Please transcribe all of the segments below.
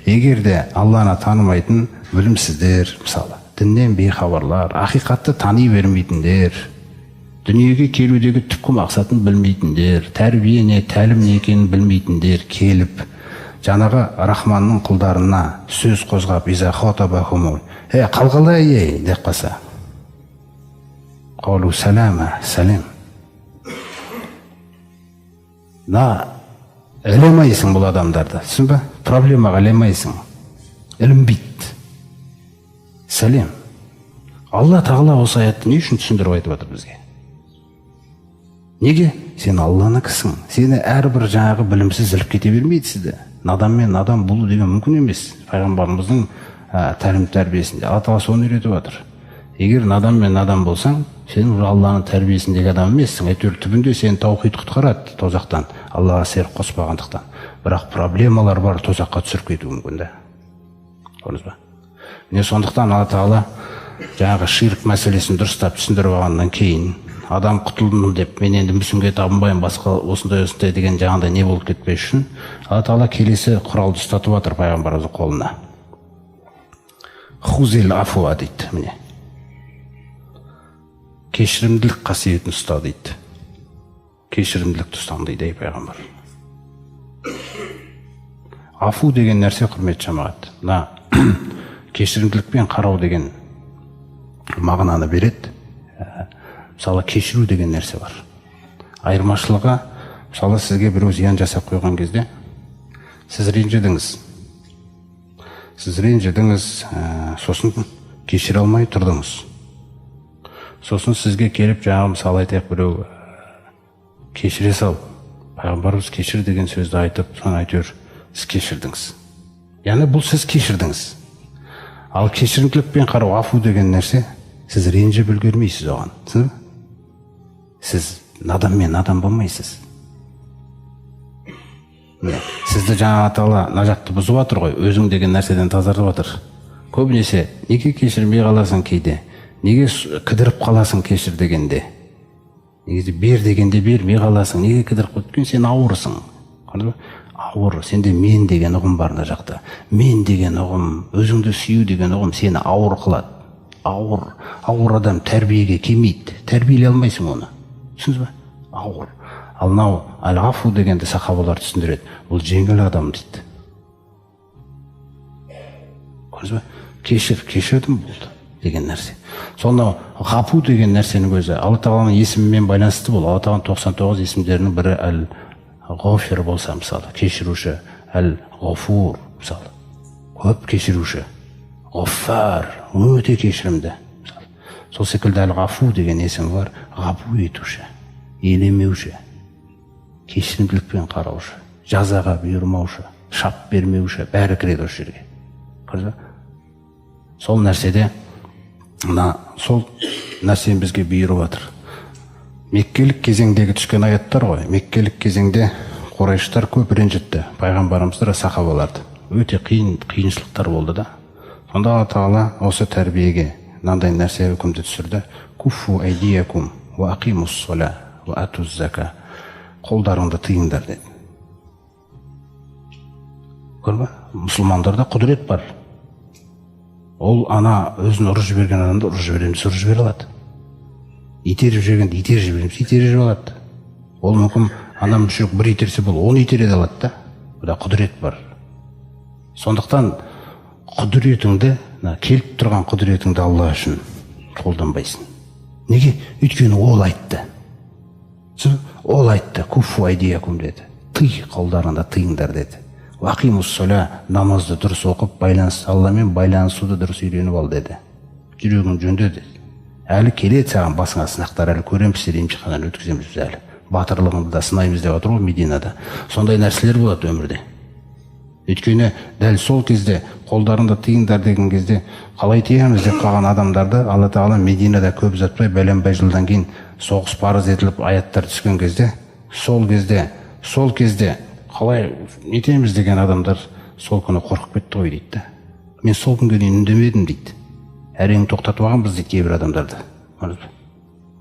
Егер де Алланы танымайтын білімсіздер, мысалы, діннен бейхабарлар, ақиқатты тани бермейтіндер, дүниеге келудегі түпкі мақсатын білмейтіндер, тәрбие не, тәлім не екенін білмейтіндер келіп, жаңағы Рахманның құлдарына сөз қозғап, қалғалай ей деп қалса, қалу салама, сәлем. На ілемайсың бұл адамдарды, түсін бе? Проблемаға ілемайсың, ілінбейді. Сәлем. Алла тағала осы аятты не үшін түсіндіріп айтып жатыр бізге? Неге? Сен Алланыкісің. Сені әрбір жаңағы білімсіз іліп кете бермейді сізді. Наданмен надан болу деген мүмкін емес. Пайғамбарымыздың тәлім тәрбиесінде Алла тағала соны үйретіп жатыр. Егер наданмен надан болсаң, сен уже Алланың тәрбиесіндегі адам емессің. Әйтеуір түбінде сені таухид құтқарады тозақтан, Аллаға серік қоспағандықтан. Бірақ проблемалар бар, тозаққа түсіріп кетуі мүмкін да. Көрдіңіз ба? Міне сондықтан Алла тағала жаңағы ширк мәселесін дұрыстап түсіндіріп алғаннан кейін, адам құтылдым деп, мен енді мүсінге табынбаймын, басқа осындай осындай деген жаңағыдай не болып кетпес үшін Алла тағала келесі құралды ұстатып жатыр пайғамбарымыздың қолына. Хузил афуа дейді, міне. Кешірімділік қасиетін ұста дейді. Кешірімділікті ұстан дейді, ей пайғамбар. Афу деген нәрсе, құрметті жамағат, мына кешірімділікпен қарау деген мағынаны береді. Мысалы, кешіру деген нәрсе бар. Айырмашылығы, мысалы, сізге біреу зиян жасап қойған кезде сіз ренжідіңіз. Сіз ренжідіңіз, сосын кешіре алмай тұрдыңыз. Сосын сізге келіп, жаңағы мысалы айтайық, біреу кешіре сал, пайғамбарымыз кешір деген сөзді айтып, соны әйтеуір сіз кешірдіңіз. Яғни бұл сіз кешірдіңіз. Ал кешірімділікпен қарау, афу деген нәрсе, сіз ренжіп үлгермейсіз оған. Түсіндің бе? Сіз наданмен надан болмайсыз. Міне, сізді жаңа тағала мына жақты бұзып жатыр ғой, өзің деген нәрседен тазартып жатыр. Көбінесе неге кешірмей қаласың кейде? Неге кідіріп қаласың кешір дегенде? Негізі бер дегенде бермей қаласың. Неге кідіріп қойды? Өйткені сен ауырсың. Көрдіңіз бе? Ауыр. Сенде мен деген ұғым бар мына жақта. Мен деген ұғым, өзіңді сүю деген ұғым сені ауыр қылады. Ауыр. Ауыр адам тәрбиеге келмейді. Тәрбиелей алмайсың оны. Түсіндіңіз бе? Ауыр. Ал мынау әл-ғафу дегенді сахабалар түсіндіреді. Бұл жеңіл адам дейді. Көрдіңіз бе? Кешір, кешірдім болды деген нәрсе. Сол мынау ғапу деген нәрсенің өзі Алла тағаланың есімімен байланысты бұл. Алла тағаланың 99 есімдерінің бірі әл-ғафир болса, мысалы, кешіруші, әл-ғафур, мысалы, көп кешіруші, ғаффар, өте кешірімді, мысалы. Сол секілді әл-ғафу деген есім бар, ғапу етуші, елемеуші, кешірімділікпен қараушы, жазаға бұйырмаушы, шап бермеуші, бәрі кіреді осы жерге. Көрдіңіз бе? Сол нәрседе мына сол нәрсені бізге бұйырып жатыр. Меккелік кезеңдегі түскен аяттар ғой. Меккелік кезеңде қурайыштар көп ренжітті пайғамбарымызды, сахабаларды. Өте қиын қиыншылықтар болды да. Сонда Алла тағала осы тәрбиеге мынандай нәрсе үкімді түсірді. Куффу айдиякум уа ақимус-сола уа атуз-зака. Қолдарыңды тыйыңдар деді. Көрдің бе? Мұсылмандарда құдірет бар. Ол ана өзін ұрып жіберген адамды ұрып жібереміз, ұрып жібере алады. Итеріп жібергенді итеріп жібереміз, итеріп жібере алады. Ол мүмкін ана мүшрик бір итерсе, бұл 10 итере де алады да. Бұда құдірет бар. Сондықтан құдіретіңді, мына келіп тұрған құдіретіңді Алла үшін қолданбайсың. Неге? Өйткені ол айтты. Ол айтты, куффу айдиякум деді. Тый, қолдарыңды тыйыңдар деді. Уақимус-сола, намазды дұрыс оқып, байланыс, Алламен байланысуды дұрыс үйреніп ал деді. Жүрегің жөнде деді. Әлі келеді саған басыңа сынақтар, әлі көреміз, сені емтиханнан өткіземіз біз әлі. Батырлығыңды да сынаймыз деп жатыр ғой Мединада. Сондай нәрселер болады өмірде. Өйткені дәл сол кезде қолдарыңды тыйыңдар деген кезде қалай тыямыз деп қалған адамдарды Алла тағала Мединада көп ұзатпай бәленбай жылдан кейін соғыс парыз етіліп аяттар түскен кезде, сол кезде қалай нетеміз деген адамдар сол күні қорқып кетті ғой дейді. Мен сол күнге дейін үндемедім дейді. Әрең тоқтатып алғанбыз дейді кейбір адамдарды.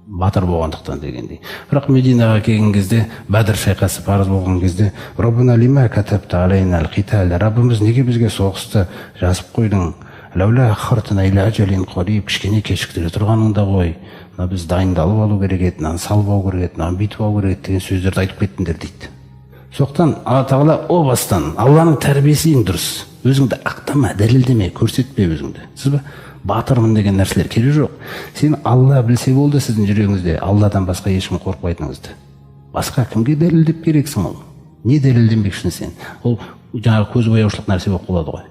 Батыр болғандықтан дегендей. Бірақ Мединаға келген кезде, Бәдір шайқасы парыз болған кезде, Раббана лима катабта алейна ал-қитал, Раббымыз неге бізге соғысты жазып қойдың? Лаула аххартана иля ажалин қариб, кішкене кешіктіре тұрғаныңда ғой. Мына біз дайындалып алу керек еді, мынаны салып алу керек еді, мынаны бүйтіп алу керек еді деген сөздерді айтып кеттіңдер дейді. Соқтан Алла Тағала о бастан Алланың тәрбиесі ең дұрыс. Өзіңді ақтама, дәлелдеме, көрсетпе өзіңді. Сіз бе? Батырмын деген нәрселер керек жоқ. Сен Алла білсе болды сіздің жүрегіңізде, Алладан басқа ешкім қорықпайтыныңызды. Басқа кімге дәлелдеп керексің ол? Не дәлелденбекшісің сен? Ол жаңағы көз бояушылық нәрсе болып қалады ғой.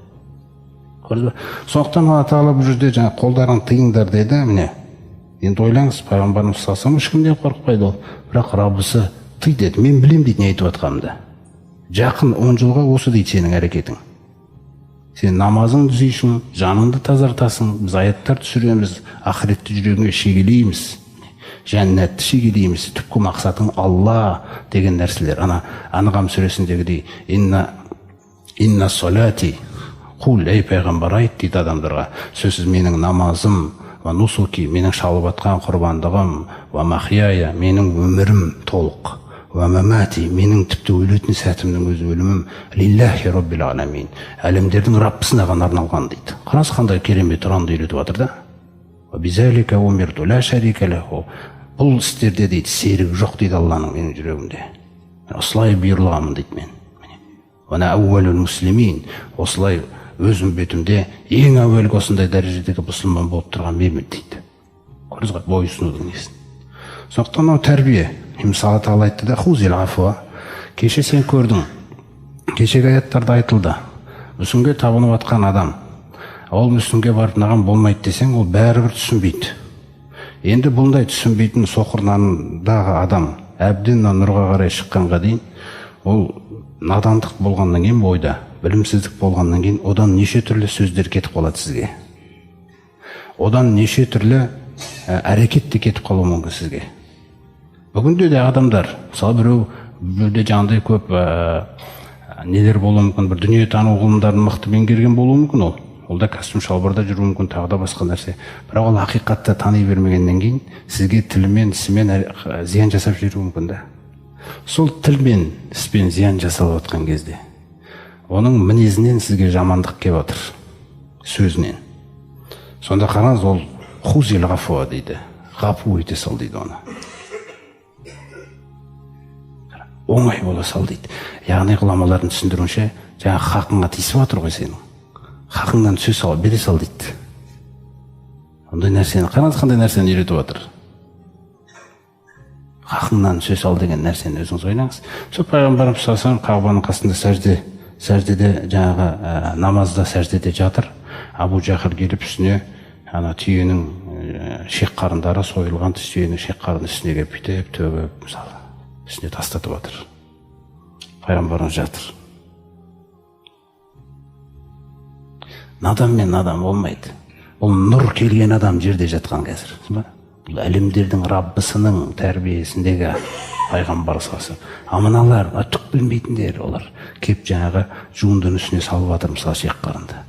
Көрдіңіз бе? Сондықтан Алла Тағала бұл жерде жаңа қолдарың тыйыңдар деді. Міне. Енді ойлаңыз, пайғамбарымыз саллаллаху алейхи вассалам ешкімнен қорықпайды ол. Бірақ Раббысы тый деді. Мен білем дейді не айтып жатқанымды. Жақын 10 жылға осы дейді сенің әрекетің. Сен намазың түзейсің, жаныңды тазартасың, біз аяттар түсіреміз, ақыретті жүрегіңе шегелейміз, жәннатты шегелейміз, түпкі мақсатың Алла деген нәрселер. Ана Анғам сүресіндегідей инна салати қул, ей пайғамбар айт дейді адамдарға, сөзсіз менің намазым, ва нусуки, менің шалып атқан құрбандығым, ва махияя, менің өмірім толық, уа мамати, менің тіпті өлетін сәтімнің өз өлімім, лиллахи роббил аламин, әлемдердің Раббысына ғана арналған дейді. Қараңыз, қандай керемет ұранды үйретіп жатыр да. Уа бизалика умирту ла шарика лаху. Бұл істерде дейді серік жоқ дейді Алланың менің жүрегімде. Мен осылай бұйырылғанмын дейді мен. Уа ана ауалул муслимин, осылай өз үмбетімде ең әуелгі осындай дәрежедегі мұсылман болып тұрған менмін дейді. Көрдіңіз ғой, бой ұсынудың несін. Сондықтан мынау тәрбие. Мысалы Тағала айтты да, хузил афуа. Кеше сен көрдің, кешегі аяттарда айтылды. Мүсінге табынып атқан адам, ол мүсінге барып мынаған болмайды десең, ол бәрібір түсінбейді. Енді бұндай түсінбейтін соқырнандағы адам әбден мына нұрға қарай шыққанға дейін, ол надандық болғаннан кейін, бойда білімсіздік болғаннан кейін, одан неше түрлі сөздер кетіп қалады сізге. Одан неше түрлі әрекет те кетіп қалуы мүмкін сізге. Бүгінде де адамдар, мысалы біреу біреуде жаңағыдай көп нелер болуы мүмкін, бір дүниетану ғылымдарын мықты меңгерген болуы мүмкін ол. Ол да костюм шалбарда жүруі мүмкін, тағы да басқа нәрсе. Бірақ ол ақиқатты тани бермегеннен кейін сізге тілімен, ісімен зиян жасап жіберуі мүмкін да. Сол тілмен, іспен зиян жасалып жатқан кезде оның мінезінен сізге жамандық келіп жатыр, сөзінен. Сонда қараңыз, ол хузил ғафуа дейді, ғапу ете сал дейді оны. Оңай бола сал дейді. Яғни ғұламалардың түсіндіруінше, жаңа хақыңа тиісіп жатыр ғой сенің. Хақыңнан түсе сал, бере сал дейді. Ондай нәрсені, қараңыз қандай нәрсені үйретіп жатыр. Хақыңнан түсе сал деген нәрсені өзіңіз ойлаңыз. Сол пайғамбарымыз саллаллаху алейхи вассалам Қағбаның қасында сәждеде жаңағы намазда сәждеде жатыр. Абу Жахл келіп үстіне ана түйенің шек қарындары сойылған түйенің шек қарының үстіне келіп бүйтіп төгіп, мысалы үстіне тастатып жатыр. Пайғамбарымыз жатыр. Надан мен надан болмайды. Ол нұр келген адам жерде жатқан қазір. Бұл әлемдердің Раббысының тәрбиесіндегі пайғамбар саллаллаху. А мыналар, түк білмейтіндер, олар кеп жаңағы жуындының үстіне салып жатыр, мысалы шек қарынды.